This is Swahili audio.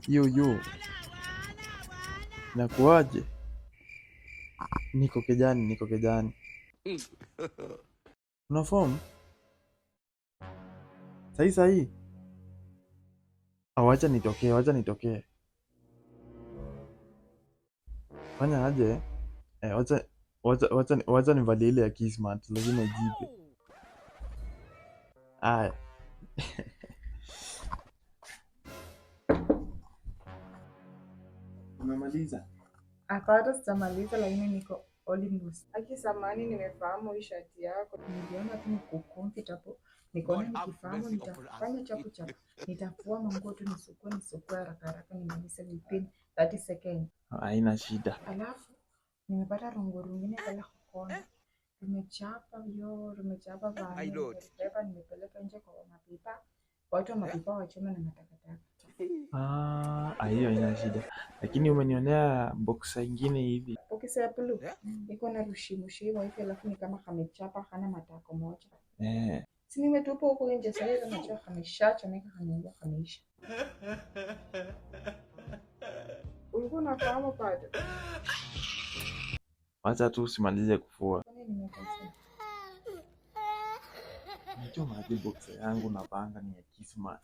Yo yo, nakuaje? Niko kijani, niko kijani. Una form? Sahi sahi. Wacha nitokee, wacha nitokee. Fanya aje? Eh, wacha wacha wacha wacha nivalie ile ya Kismat, lazima ijipe. Aya. Umemaliza? Hapana, sijamaliza lakini niko almost. Aki samani, nimefahamu hii shati yako. Niliona tu niko comfortable. Nikaona nikifahamu nitafanya chapu chapu. Nitafua manguo tu nisukue nisukue haraka haraka nimalize within 30 seconds. Haina shida. Alafu nimepata rungu rungine pale kona. Tumechapa yo, tumechapa bana. Nimebeba nimepeleka nje kwa mapipa. Watu wa mapipa wachome na matakataka. Ah, hiyo haina shida. Lakini umenionea boxer ingine hivi. Boxer ya blue iko na rushimushimu hivi, alafu ni kama kamechapa hana matako moja. Eh. Si nimetupa huko nje sasa hivi najua kameshachomeka kameungua kameisha. Ulikuwa unafahamu bado? Wacha tu usimalize kufua. Kwani nimekosea? Unajua maji boxer yangu napanga ni ya Kismat.